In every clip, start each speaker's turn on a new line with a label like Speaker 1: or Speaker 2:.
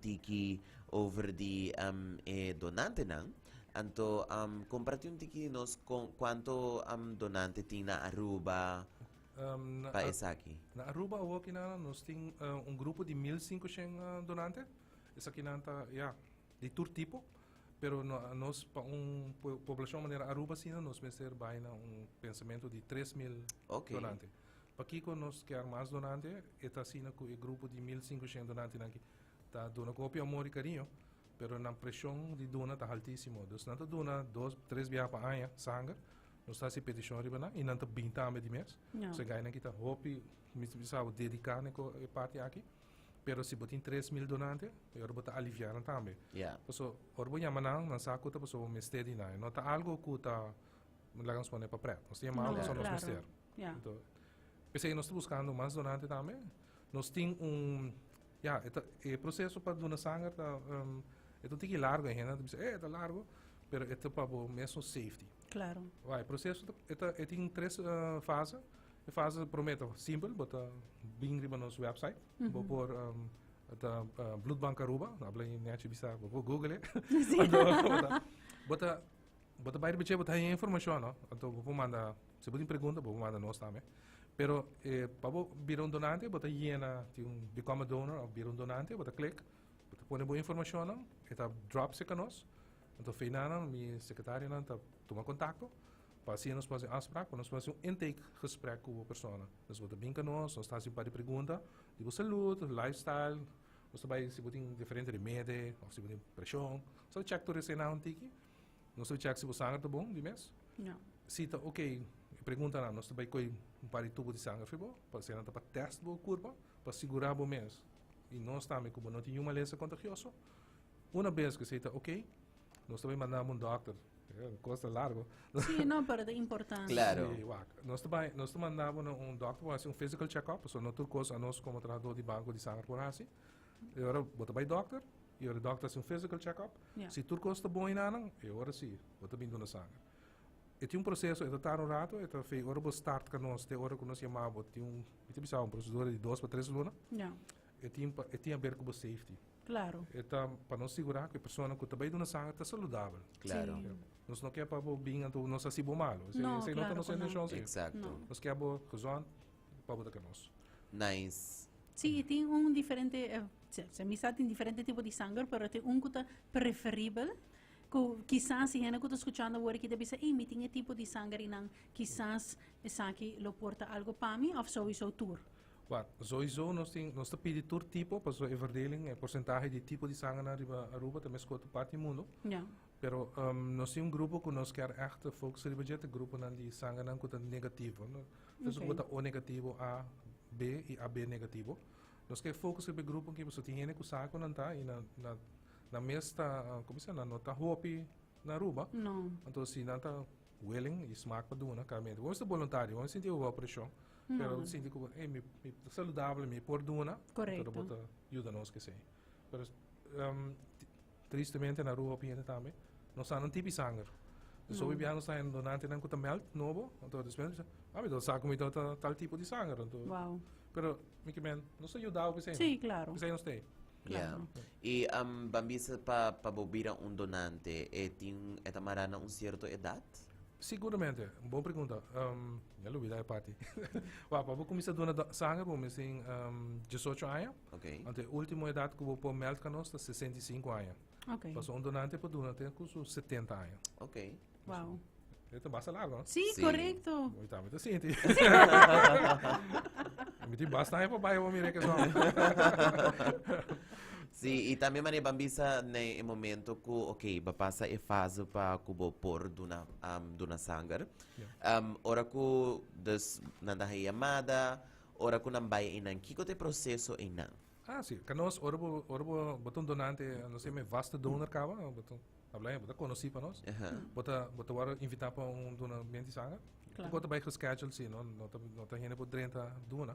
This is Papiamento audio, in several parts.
Speaker 1: tiki over di um, e donantenan. Anto um, comparti un tiki di nos con cuanto um, donante tin na Aruba pa esaki.
Speaker 2: Na Aruba awor kinan nos tin un grupo di 1500 donante. Esakinan ta, ya, di tur tipo. Pero no, nos pa un poblacion manera Aruba asina nos mester bai na un pensamento di 3000 donante. Pakico nos kier mas donante? E ta asina cu e grupo di 1500 donantenan aki ta duna cu hopi amor y cariño, pero nan presion di duna ta haltisimo. Dus nan ta duna dos, tres biaha pa aña sanger. Nos ta haci peticion riba nan y nan ta bin tambe di mes. So e gainan aki ta hopi, mi ta bisa bo, dedica na e parti aki. Pero si bo tin 3000 donante, e ora bo ta alivia nan tambe. Paso, ora bo yama nan, nan sa cu ta paso bo mester di nan. E no ta algo cu ta, laga nos pone pa pret. Nos ta yama algo paso nos mester. Anto, p'esei nos ta buscando mas donante tambe. Nos tin un, ya, e ta, e proceso pa duna sanger ta, e ta un tiki largo. E hende ta bisa, e ta largo, pero e ta pa bo mesun safety. Wak, e proceso ta, e ta, e tin tres fase. E fase prome ta simpel, bo ta bin riba nos website, bo por ta Bloedbank Aruba, habla in nechi bisa, bo por google e. Anto bo ta bo ta bai riba dje, bo ta haña informashon, no? Anto bo por manda, si bo tin pregunta bo por manda nos tambe. Pero pa bo bira un donante bo ta yena, tin un become a donor of bira un donante, bo ta klik, bo ta pone bo informashonnan, e ta drop serka nos. Anto feinanan mi sekretarionan ta tuma kontakto. Pa asina nos por hasi un afspraak, pa nos por hasi un intake gesprek ku bo persona. Dus bo ta bin ka nos, nos ta hasi un par di pregunta di bo salud, lifestyle, nos ta bai si bo tin diferente remede of si bo tin preshon. Nos ta check tur eseinan un tiki. Nos ta check si bo sanger ta bon di mes. Si ta ok e preguntanan, nos ta bai koe un par di tubo di sanger for bo, pa asina ta pa test bo kurpa, pa sigura bo mes i nos tambe ku bo no tin niun malesa kontagioso. Una bes ku esei ta ok, Nos ta bai manda un dokter. Kos ta largo.
Speaker 3: Sí, no, pero ta importante.
Speaker 1: Claro.
Speaker 2: Sí, wak. Nos ta bai, nos ta manda bo na un dokter pa hasi un physical check-up, pasobra no tur kos anos komo trahadó di banko di sanger por hasi. E ora bo ta bai dokter, i ora e dokter hasi un physical check-up, si tur kos ta bon enanan, e ora sí, bo ta bin duna sanger. E tin un proseso, e ta tarda un rato, e ta fei ora bo start ka nos te ora ku nos yama bo, tin un, mi ta bisa un prosedura di dos pa tres luna. E tin pa, e tin aber ku bo safety.
Speaker 3: Claro.
Speaker 2: E ta pa nos sigurá ku e persona ku ta bai duna sanger ta saludabel.
Speaker 1: Claro.
Speaker 3: Sí.
Speaker 2: Nos no ke pa bo bin anto nos hasi bo malo. Esei,
Speaker 3: No,
Speaker 2: esei no ta
Speaker 3: claro
Speaker 2: nos
Speaker 3: ku no.
Speaker 2: intenshon, sí.
Speaker 1: Exacto.
Speaker 3: No.
Speaker 2: Nos ke bo gezond pa bo ta ke nos.
Speaker 1: Nice.
Speaker 3: Sí, y tin un diferente, eh, se, se mi sa tin diferente tipo di sanger, pero tin un ku ta preferibel. Ku kisas si hende ku ta skuchando awor aki ta bisa, ey, mi tin e tipo di sanger i nan kisas esaki lo por ta algo pa mi of souiso tur.
Speaker 2: Wak, souiso nos tin, nos ta pidi tur tipo, pasobra e verdeling, e porsentahe di tipo di sangernan riba Aruba ta mes ku otro parti di mundu. Pero nos tin un grupo ku nos kier ègt focus riba dje, ta gruponan di sangernan ku ta negativo. Entonces ku ta O negativo, A, B i AB negativo. Nos ke focus riba e grupo aki pasobra tin hende ku sa ku nan ta i nan nan nan mes ta, komo se nan no ta hopi na Aruba.
Speaker 3: No.
Speaker 2: Anto si nan ta willing i smak pa duna, claramente. Bo mester boluntario, bo mester sinti bo preshon. Pero no. Sinti ku hey, mi, mi ta saludabel, mi por duna.
Speaker 3: Correcto.
Speaker 2: Pero bo ta yuda nos que sei. Pero tristemente na Aruba hopi hende tambe no sa nan tipi sanger. Dus hopi biaha nos ta haña donantenan ku ta meld nobo, anto despues bisa, ah, mi ta sa ku mi ta tal tipo di sanger. Anto,
Speaker 3: Wow.
Speaker 2: Pero mi ke men, nos ta yuda hopi esei.
Speaker 3: Sí, claro.
Speaker 2: Esei nos ta ei.
Speaker 1: Yeah. I ban bisa pa bo bira un donante, e tin e ta mará na un cierto edad?
Speaker 2: Siguramente, un bon pregunta. Mi a lubida e parti. Wak, pa bo kuminsá duna sanger bo mester tin 18 aña. Anto e último edat ku bo por mèld ka nos ta 65 aña. Pasobra un donante por duna te ku su 70 aña.
Speaker 3: Wow.
Speaker 2: E ta basta largo, no?
Speaker 3: Sí, correcto.
Speaker 2: Mi tambe ta sinti. Mi tin basta aña pa bai bo mira ke son.
Speaker 1: Sí, y tambe manera ban bisa na e momento ku, ok, ba pasa e fase pa ku bo por duna, duna sanger. Ora ku, dus, nan ta haña yamada, ora ku nan bai einan, kiko ta e proseso einan?
Speaker 2: Ah, sí. Ka nos, ora bo, ora bo, bo ta un donante, nos yama e vaste donor kaba, bo ta, habla bo ta konosí pa nos. Bo ta, bo ta wòrdu invitá pa un donamento di sanger. Bo ta bai gescheduled, sí, no, no ta, no ta hende por drenta duna.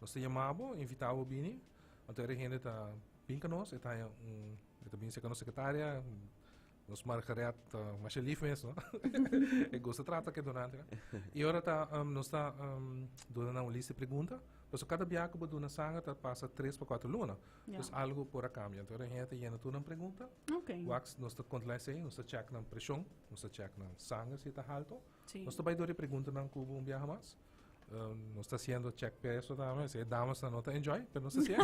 Speaker 2: Nos ta yama bo, invitá bo bini. Anto e hende ta bin ka nos, e ta haña un, e ta bin serka nos sekretaria, nos Margaret ta masha lief mes, no? E gusta trata ku e donantenan. I ora ta, nos ta duna nan un lista di pregunta. Paso kada biaha ku bo duna sanger ta pasa tres pa kuater luna.
Speaker 3: Ja.
Speaker 2: Dus algu por a kambia. Anto e hende ta yena tur nan pregunta.
Speaker 3: Ok.
Speaker 2: Waks, nos ta kontrolá esei, nos ta chèk nan preshon, nos ta chèk nan sanger si e ta halto.
Speaker 3: Sí.
Speaker 2: Nos ta bai dor e preguntanan ku bo un biaha mas. Nos ta hasiendo chèk peso tambe. Si e damasnan no ta enjoy, pero nos ta hasié.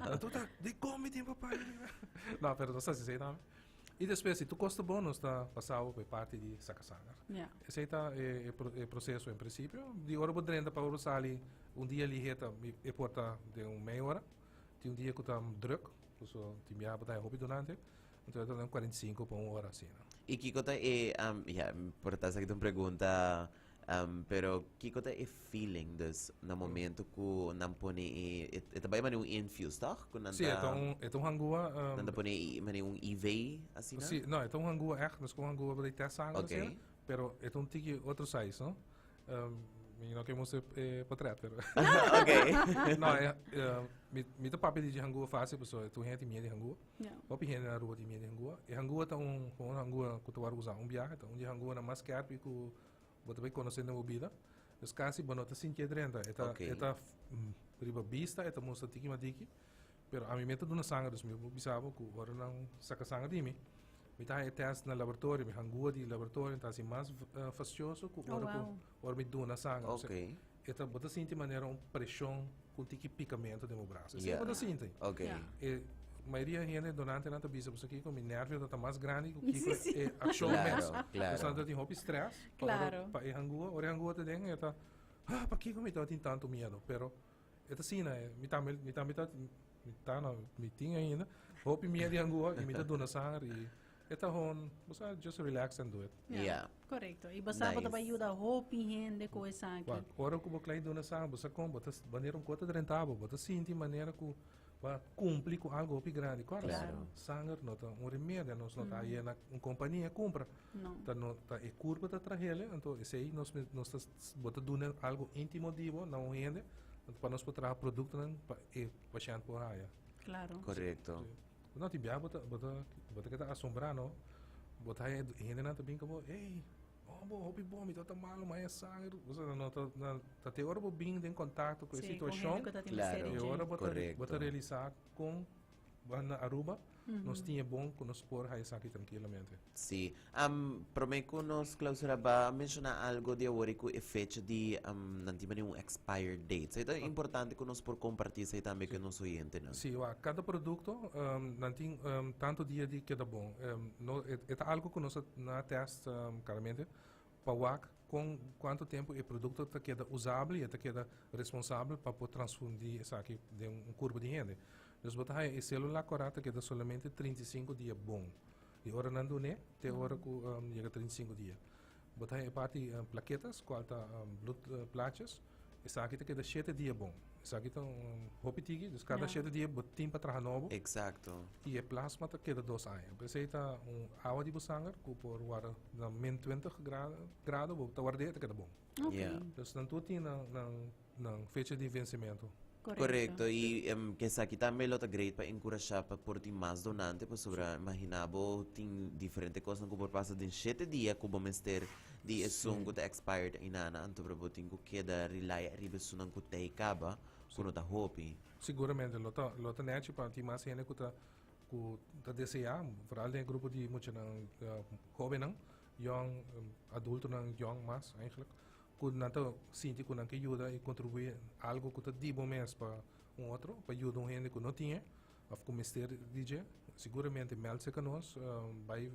Speaker 2: Nan tur ta, dikon mi tin pa paga? No, pero nos ta hasi esei tambe. I despues, si tur kos ta bon, nos ta pasa bo pa e parti di saka sanger.
Speaker 3: Ja.
Speaker 2: Esei ta e, e, e proseso en prinsipio. Di ora bo drenta pa ora bo sali, un dia lihé ta, e por ta den un mei ora. Tin un dia ku ta druk, so tin biaha bo ta hopi donante. Anto e ta den 45 pa un ora asina.
Speaker 1: I kiko ta e, um, ja, por ta esaki ta un pregunta pero kiko ta e feeling dus na momento ku nan pone e, e, e ta bai manera un infuse toch? Ku nan
Speaker 2: Sí, e ta
Speaker 1: ta,
Speaker 2: un, e ta un hangua,
Speaker 1: nan ta pone e, manera un IV asina?
Speaker 2: Sí, no, e ta un hangua echt, no es ku un hangua pa di test sanger
Speaker 1: Ok.
Speaker 2: asina, pero e ta un tiki otro size, no? Mi no ke mustra e portret, pero
Speaker 1: Ok.
Speaker 2: No, e, mi, mi ta papia di dje hangua fácil, pasobra e tur hende tin miedu di hangua.
Speaker 3: Ja.
Speaker 2: Hopi hende na Aruba tin miedu di hangua. E hangua ta un, un hangua ku ta wòrdu usá un biaha, ta un di hanguanan mas skèrpi ku Bo ta bay conoce den bo bida. Dus casi bo no ta sinti e drenta. E ta,
Speaker 1: Ok.
Speaker 2: e ta riba bista, e ta mustra tiki ma tiki. Pero ami me ta duna sanger, dus mi por bisa bo cu ora nan saca sanger di mi, mi ta haña e test na laboratorio, mi hangua di laboratorio ta haci mas fastioso cu
Speaker 3: Oh,
Speaker 2: ora cu
Speaker 3: wow.
Speaker 2: ora mi duna sanger.
Speaker 1: Ok.
Speaker 2: E ta, bo ta sinti manera un presion cu un tiki picamento den bo brasa. Esey
Speaker 1: Yeah.
Speaker 2: bo ta sinti.
Speaker 1: Ok.
Speaker 3: Ja.
Speaker 2: E mayoria hende donantenan ta bisa pasobra kiko mi nervio ta mas grandi ku kiko
Speaker 3: Sí, sí.
Speaker 2: e akshon
Speaker 1: Claro,
Speaker 2: mes.
Speaker 1: claro.
Speaker 2: Dus nan ta tin hopi stress pa ora
Speaker 3: Claro.
Speaker 2: pa e hangua, ora e hangua ta den e ta ah pakiko mi tabatin tantu miedo pero e ta asina e mi tambe mi tambe ta mi ta no mi tin ainda hopi miedo di hangua i mi ta duna sanger i E ta hon, bo sa, just relax and do it.
Speaker 3: Ja,
Speaker 1: Yeah.
Speaker 3: Correcto. Y bo sa bo ta
Speaker 1: Nice.
Speaker 3: yuda hopi hende cu esaki.
Speaker 2: Wak, ora cu bo klei duna sa, bo sa con, bo ta, wanneer un cota drenta bo, bo ta sinti manera cu bo a cumpli cu algo hopi grandi. Cual
Speaker 1: Claro.
Speaker 2: Sanger no ta un remedio, nos no ta haye na un compania cumpra.
Speaker 3: No.
Speaker 2: Ta no, ta e curpa ta trahele, anto esey nos, nos ta, bo ta duna algo intimo di bo na un hende, anto pa nos por traha productonan pa e pashent por haya.
Speaker 3: Claro.
Speaker 1: Correcto.
Speaker 2: Sí. No, tin bia bo ta, bo ta, bo ta keda asombrá, no? Bo ta haña hendenan ta bin ku bo, ey, oh, bo hopi bon, mi tabata malo, mi haña sanger. Bo sa, no ta, na, ta te ora bo bin den kontakto ku e
Speaker 3: Sí, ku hende
Speaker 2: situashon,
Speaker 3: ku ta tin
Speaker 1: Claro.
Speaker 3: mester di
Speaker 2: e
Speaker 3: dje.
Speaker 2: ora bo ta, bo ta
Speaker 1: Correcto.
Speaker 2: realisá kon na Aruba nos tin e bon ku nos por haña esaki trankilamente.
Speaker 1: Sí. Um, promé ku nos clausura ba menshoná algo di awor ku e fecha di um, nan tin un expired date. Esei ta importante ku nos por kompartí esei tambe ku nos oyentenan.
Speaker 2: Sí, wak, kada produkto um, nan tin um, tanto dia di keda bon. Um, no, e, e ta algo ku nos a na test um, claramente pa wak kon kuanto tempo e produkto ta keda usabel i e ta keda responsabel pa por transfundi esaki den un kurpo di hende. Dus bo ta haña e selula kòrá ta keda solamente 35 dia bon. Di ora nan dun'é te ora ku yega 35 dia. Bo ta haña e parti plaketas, kual ta bloedplaatjes. Esaki ta keda shete dia bon. Esaki ta un hopi tiki, dus kada shete dia bo tin pa traha nobo.
Speaker 1: Eksakto.
Speaker 2: I e plasma ta keda dos aña. P'esei ta un awa di bo sanger ku por warda na min twintig grado, bo ta ward'é e ta keda bon.
Speaker 3: Ok.
Speaker 2: Dus nan tur tin nan Nan fecha di vencimento.
Speaker 1: Correcto. Y ke esaki tambe lo ta great pa encurasha pa por tin mas donante pasobra imagina bo tin diferente cosnan cu por pasa den shete dia cu bo mester di esun cu ta expired ainana anto pero bo tin cu keda rely ariba esunnan cu tey caba cu no ta hopi.
Speaker 2: Siguramente lo ta lo ta nechi pa tin mas hende cu ta cu ta desea vooral den e grupo di muchanan hobennan young adultonan young mas eigenlijk Ku nan ta sinti ku nan ke yuda i kontribuí algu ku ta di bo mes pa un otro, pa yuda un hende ku no tin e òf ku mester di dje, siguramente mèld serka nos, bai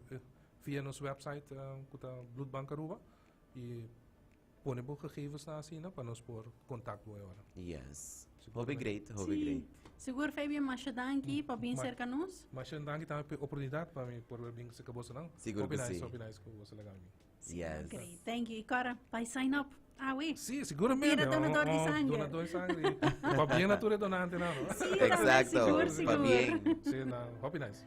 Speaker 2: via nos wèpsait ku ta Bloedbank Aruba i pone bo gegevensnan asina pa nos por kontakt bo e ora.
Speaker 1: Yes. Hopi great, hopi great.
Speaker 3: Sigur Fabian, masha danki pa bin serka nos.
Speaker 2: Masha danki tambe pa e oportunidat pa mi por bin serka bosonan.
Speaker 1: Sigur ku si.
Speaker 2: Hopi nice, hopi nice ku boso laga mi bin.
Speaker 1: Yes.
Speaker 3: Great, thank you. Cora, bai sign up. Ah, oui.
Speaker 2: Sí, seguramente.
Speaker 3: Bira donador di sanger.
Speaker 2: Donador di sanger. Pa bien na tur e donantenan, no?
Speaker 3: Sí, tambe,
Speaker 1: Exacto.
Speaker 3: sigur,
Speaker 1: Pa
Speaker 3: sigur.
Speaker 1: bien.
Speaker 2: Sí, na, hopi nice.